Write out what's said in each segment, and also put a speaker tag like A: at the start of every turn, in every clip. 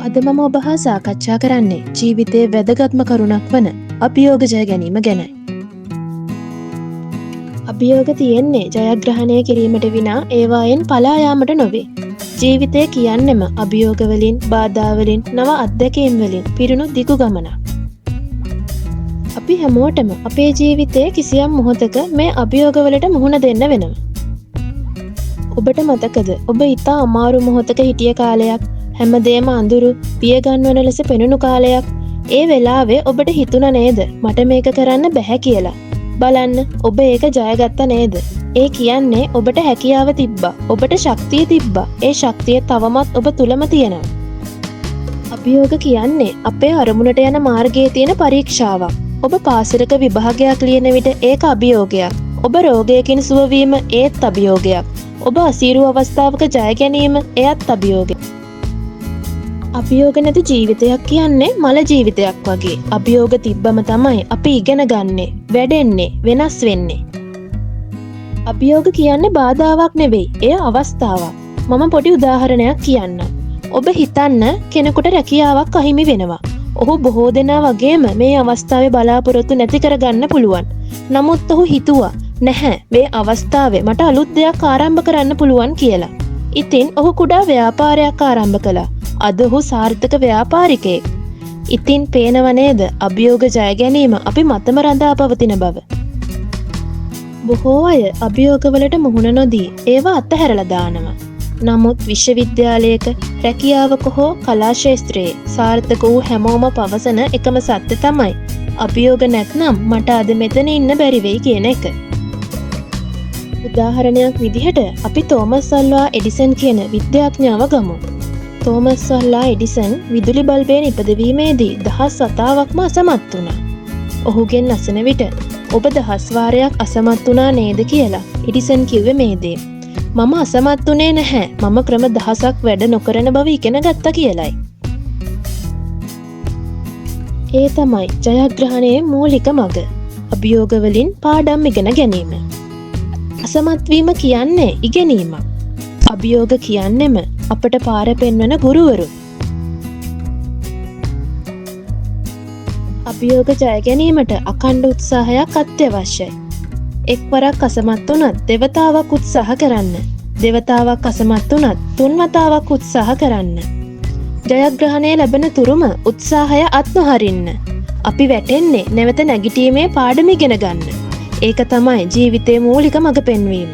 A: අද මම ඔබ හා සාකච්ඡා කරන්නේ ජීවිතයේ වැදගත්ම කරුණක් වන අභියෝග ජය ගැනීම ගැනයි. අභියෝග තියෙන්නේ ජයග්‍රහණය කිරීමට විනා ඒවායෙන් පලා යාමට නොවේ. ජීවිතය කියන්නෙම අභියෝග වලින්, බාධා වලින්, නව අත්දැකීම් වලින් පිරුණු දිගු ගමනක්. අපි හැමෝටම අපේ ජීවිතයේ කිසියම් මොහොතක මේ අභියෝගවලට මුහුණ දෙන්න වෙනවා. ඔබට මතකද ඔබ ඉතා අමාරු මොහොතක හිටිය කාලයක්, හැමදේම අඳුරු, පියගන්වන ලෙස පෙනුණු කාලයක්? ඒ වෙලාවේ ඔබට හිතුණා නේද මට මේක කරන්න බැහැ කියලා? බලන්න, ඔබ ඒක ජයගත්ත නේද? ඒ කියන්නේ ඔබට හැකියාව තිබ්බා, ඔබට ශක්තිය තිබ්බා. ඒ ශක්තිය තවමත් ඔබ තුළම තියෙනවා. අභියෝග කියන්නේ අපේ අරමුණට යන මාර්ගයේ තියෙන පරීක්ෂාවක්. ඔබ පාසලක විභාගයක් ලියන විට ඒක අභියෝගයක්. ඔබ රෝගයකින් සුවවීම ඒත් අභියෝගයක්. ඔබ අසීරු අවස්ථාවක ජය ගැනීම එයත් අභියෝගයක්. අභියෝග නැති ජීවිතයක් කියන්නේ මල ජීවිතයක් වගේ. අභියෝග තිබ්බම තමයි අපි ඉගෙන ගන්නෙ, වැඩෙන්නේ, වෙනස් වෙන්නේ. අභියෝග කියන්නේ බාධාවක් නෙවෙයි, එය අවස්ථාවක්. මම පොඩි උදාහරණයක් කියන්නම්. ඔබ හිතන්න කෙනෙකුට රැකියාවක් අහිමි වෙනවා. ඔහු බොහෝ දෙනා වගේම මේ අවස්ථාවේ බලාපොරොත්තු නැති කරගන්න පුළුවන්. නමුත් ඔහු හිතුවා, නැහැ, මේ අවස්ථාවේ මට අලුත් දෙයක් ආරම්භ කරන්න පුළුවන් කියලා. ඉතින් ඔහු කුඩා ව්‍යාපාරයක් ආරම්භ කළා. අද ඔහු සාර්ථක ව්‍යාපාරිකයෙක්. ඉතින් පේනව නේද අභියෝග ජය ගැනීම අපි මතම රඳා පවතින බව. බොහෝ අය අභියෝගවලට මුහුණ නොදී ඒවා අතහැරලා දානවා. නමුත් විශ්වවිද්‍යාලයක රැකියාවක හෝ කලා ක්ෂේත්‍රයේ සාර්ථක වූ හැමෝම පවසන එකම සත්‍ය තමයි අභියෝග නැත්නම් මට අද මෙතන ඉන්න බැරි වෙයි කියන එක. උදාහරණයක් විදිහට අපි තෝමස් අල්වා එඩිසන් කියන විද්‍යාඥයාව ගමු. තෝමස් අල්වා එඩිසන් විදුලි බල්බය නිපදවීමේදී දහස් වතාවක්ම අසමත් වුණා. ඔහුගෙන් අසන විට ඔබ දහස් වාරයක් අසමත් වුණා නේද කියලා එඩිසන් කිව්වේ මේ දේ. මම අසමත් වුණේ නැහැ. මම ක්‍රම දහසක් වැඩ නොකරන බව ඉගෙන ගත්තා කියලයි. ඒ තමයි ජයග්‍රහණයේ මූලික මඟ. අභියෝග වලින් පාඩම් ඉගෙන ගැනීම. අසමත් වීම කියන්නේ ඉගෙනීමක්. අභියෝග කියන්නෙම අපට පාර පෙන්වන ගුරුවරුන්. අභියෝග ජය ගැනීමට අඛණ්ඩ උත්සාහයක් අත්‍යවශ්‍යයි. එක්වරක් අසමත් වුණත් දෙවතාවක් උත්සාහ කරන්න. දෙවතාවක් අසමත් වුණත් තුන් වතාවක් උත්සාහ කරන්න. ජයග්‍රහණය ලැබෙන තුරුම උත්සාහය අත් නොහරින්න. අපි වැටෙන්නේ නැවත නැගිටීමේ පාඩම ඉගෙන ගන්න. ඒක තමයි ජීවිතයේ මූලික මඟ පෙන්වීම.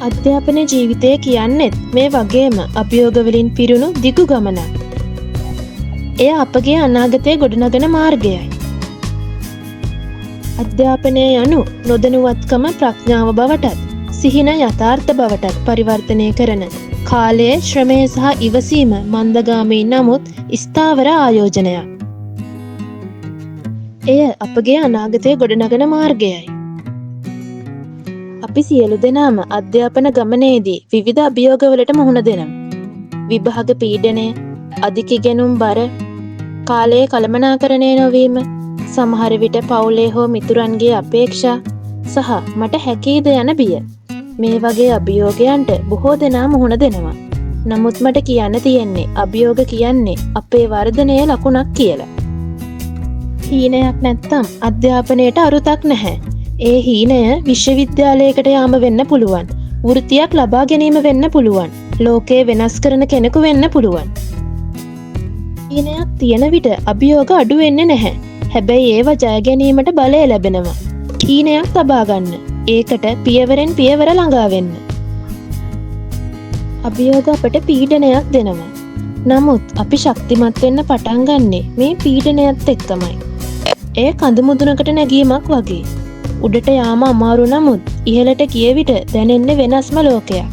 A: අධ්‍යාපන ජීවිතය කියන්නෙත් මේ වගේම අභියෝග වලින් පිරුණු දිගු ගමනක්. එය අපගේ අනාගතය ගොඩනගන මාර්ගයයි. අධ්‍යාපනය යනු නොදැනුවත්කම ප්‍රඥාව බවටත්, සිහින යථාර්ථ බවටත් පරිවර්තනය කරන කාලය, ශ්‍රමය සහ ඉවසීම මන්දගාමී නමුත් ස්ථාවර ආයෝජනයක්. එය අපගේ අනාගතය ගොඩනගන මාර්ගයයි. අපි සියලු දෙනාම අධ්‍යාපන ගමනේදී විවිධ අභියෝගවලට මුහුණ දෙනවා. විභාග පීඩනය, අධික ඉගෙනුම් බර, කාලය කළමනාකරණය නොවීම, සමහර විට පවුලේ හෝ මිතුරන්ගේ අපේක්ෂා සහ මට හැකියිද යන බිය. මේ වගේ අභියෝගයන්ට බොහෝ දෙනා මුහුණ දෙනවා. නමුත් මට කියන්න තියෙන්නේ අභියෝග කියන්නේ අපේ වර්ධනයේ ලකුණක් කියලා. හීනයක් නැත්තම් අධ්‍යාපනයට අරුතක් නැහැ. ඒ හීනය විශ්වවිද්‍යාලයකට යාම වෙන්න පුළුවන්. වෘත්තියක් ලබා ගැනීම වෙන්න පුළුවන්. ලෝකය වෙනස් කරන කෙනෙකු වෙන්න පුළුවන්. හීනයක් තියෙන විට අභියෝග අඩු වෙන්නේ නැහැ. හැබැයි ඒවා ජය ගැනීමට බලය ලැබෙනවා. හීනයක් තබා ගන්න. ඒකට පියවරෙන් පියවර ළඟා වෙන්න. අභියෝග අපට පීඩනයක් දෙනවා. නමුත් අපි ශක්තිමත් වෙන්න පටන් ගන්නේ මේ පීඩනයත් එක්කමයි. එය කඳු මුදුනකට නැගීමක් වගේ. උඩට යාම අමාරු නමුත් ඉහළට ගිය විට දැනෙන්නේ වෙනස්ම ලෝකයක්.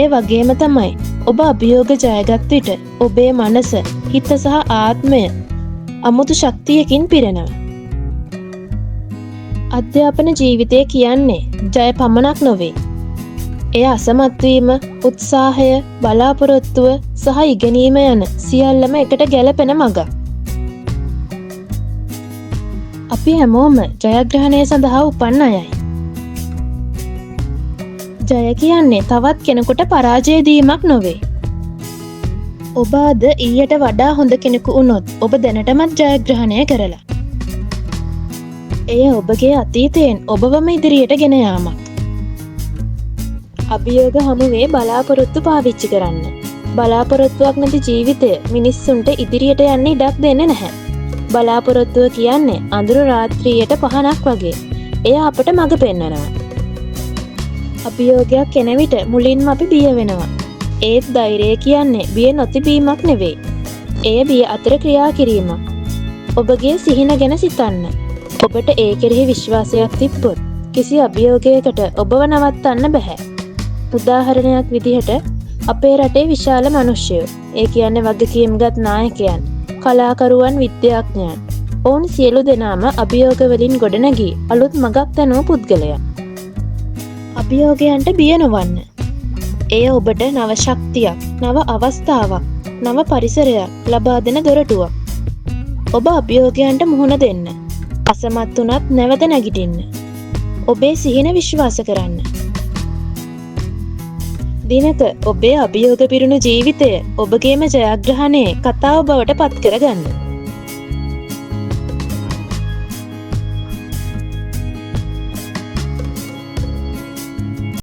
A: ඒ වගේම තමයි ඔබ අභියෝග ජයගත් විට ඔබේ මනස, හිත සහ ආත්මය අමුතු ශක්තියකින් පිරෙනවා. අධ්‍යාපන ජීවිතය කියන්නේ ජය පමණක් නොවේ. එය අසමත් වීම, උත්සාහය, බලාපොරොත්තුව සහ ඉගෙනීම යන සියල්ලම එකට ගැලපෙන මඟක්. අපි හැමෝම ජයග්‍රහණය සඳහා උපන් අයයි. ජය කියන්නේ තවත් කෙනෙකුට පරාජය දීමක් නොවේ. ඔබ අද ඊයට වඩා හොඳ කෙනෙකු වුණොත් ඔබ දැනටමත් ජයග්‍රහණය කරලා. එය ඔබගේ අතීතයෙන් ඔබවම ඉදිරියට ගෙන යාමක්. අභියෝග හමුවේ බලාපොරොත්තු පාවිච්චි කරන්න. බලාපොරොත්තුවක් නැති ජීවිතය මිනිස්සුන්ට ඉදිරියට යන්න ඉඩක් දෙන්නේ නැහැ. බලාපොරොත්තුව කියන්නේ අඳුරු රාත්‍රියට පහනක් වගේ. එය අපට මඟ පෙන්වනවා. අභියෝගයක් එන විට මුලින්ම අපි බිය වෙනවා. ඒත් ධෛර්යය කියන්නේ බිය නොතිබීමක් නෙවෙයි. එය බිය අතර ක්‍රියා කිරීමක්. ඔබගේ සිහින ගැන සිතන්න. ඔබට ඒ කෙරෙහි විශ්වාසයක් තිබ්බොත් කිසි අභියෝගයකට ඔබව නවත්තන්න බැහැ. උදාහරණයක් විදිහට අපේ රටේ විශාල මනුෂ්‍යයෝ, ඒ කියන්නේ වගකීම්ගත් නායකයන්, කලාකරුවන්, විද්‍යාඥයන්, ඔවුන් සියලු දෙනාම අභියෝග වලින් ගොඩනැගී අලුත් මගක් තැනූ පුද්ගලයන්. අභියෝගයන්ට බිය නොවන්න. එය ඔබට නව ශක්තියක්, නව අවස්ථාවක්, නව පරිසරයක් ලබා දෙන දොරටුවක්. ඔබ අභියෝගයන්ට මුහුණ දෙන්න. අසමත් වුණත් නැවත නැගිටින්න. ඔබේ සිහින විශ්වාස කරන්න. දිනක ඔබේ අභියෝග පිරුණු ජීවිතය ඔබගේම ජයග්‍රහණයේ කතාව බවට පත් කරගන්න.